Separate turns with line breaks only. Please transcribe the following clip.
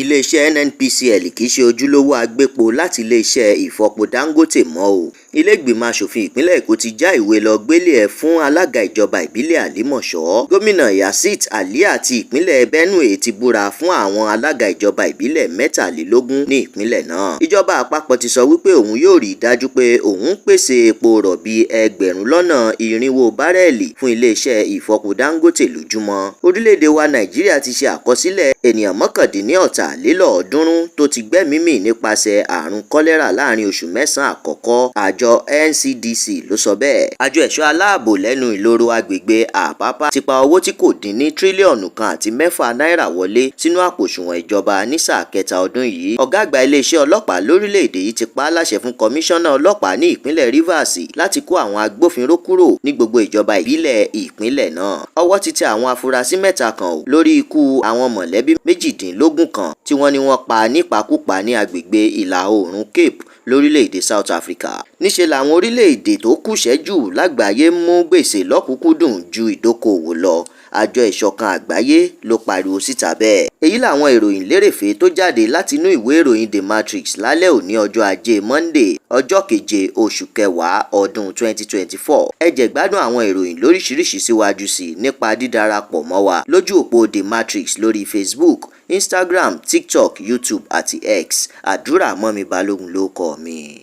Iléeṣẹ́ NNPCL kì í ṣe ojúlówó agbépo láti iléeṣẹ́ ìfọpo Dangote mọ́ o. Ilé-ìgbìmọ̀ Aṣòfin Ìpínlẹ̀ Èkó ti já ìwé lọ gbélé ẹ̀ fún alága ìjọba ìbílẹ̀ Àlímọ̀ṣọ́. Gómìnà Yasit Alia ti ìpínlẹ̀ Benue ti búra fún àwọn alága ìjọba ìbílẹ̀ 23 ní ìpínlẹ̀ náà. Ìjọba àpapọ̀ ti sọ wípé òun yóò rí i dájú pé òun ń pèsè epo rọ̀bì 4,600,000 bárẹ́ẹ̀lì fún iléeṣẹ́ ìfọpo Dangote lójúmọ́. Orílẹ̀-èdè wa Nàìjíríà ti ṣe àkọsílẹ̀ ènìyàn 339 tó ti gbẹ́mìí mì nípasẹ̀ àrùn kọ́lẹ́rà láàárín oṣù mẹ́sàn-án àkọ́kọ́, àjọ NCDC ló sọ bẹ́ẹ̀. Àjọ ẹ̀ṣọ́ aláàbò lẹ́nu ìloro agbègbè Àpápá ti pa owó tí kò dín ní 1.6 tírílíọ̀nù náírà wọlé sínú àpò òṣùwọ̀n ìjọba ní sáà kẹta ọdún yìí. Ọ̀gá àgbà iléeṣẹ́ ọlọ́pàá lórílẹ̀-èdè yìí ti pa á láṣẹ fún kọmíṣánná ọlọ́pàá ní ìpínlẹ̀ Rivers láti kó àwọn agbófinró kúrò ní gbogbo ìjọba ìbílẹ̀ ìpínlẹ̀ náà. Ọwọ́ ti tẹ àwọn afurasí mẹ́ta kan lórí ikú àwọn mọ̀lẹ́bí 18 kan tí wọ́n ní wọ́n pa nípakúpa ní agbègbè ìlà-oòrùn Cape lórílẹ̀-èdè South Africa. Níṣe làwọn orílẹ̀-èdè tó kúṣẹ̀ẹ́ jù lágbàáyé ń mú gbèsè lọ́kùn-ún-kúndùn ju ìdókoòwò lọ, Àjọ Ìṣọ̀kan Àgbáyé ló pariwo síta bẹ́ẹ̀. Èyí làwọn ìròyìn lérèfé tó jáde látinú ìwé ìròyìn The Matrix lálẹ́ òní ọjọ́ Ajé Monde, ọjọ́ keje oṣù kẹwàá ọdún 2024. Ẹ jẹ̀gbádùn àwọn ìròyìn lóríṣiríṣi síwájú sí i nípa dídarapọ̀ mọ́ wa lójú òpó The Matrix lórí Facebook, Instagram, TikTok, YouTube àti X. Àdúràmọ́mi Balógun ló kọ mi.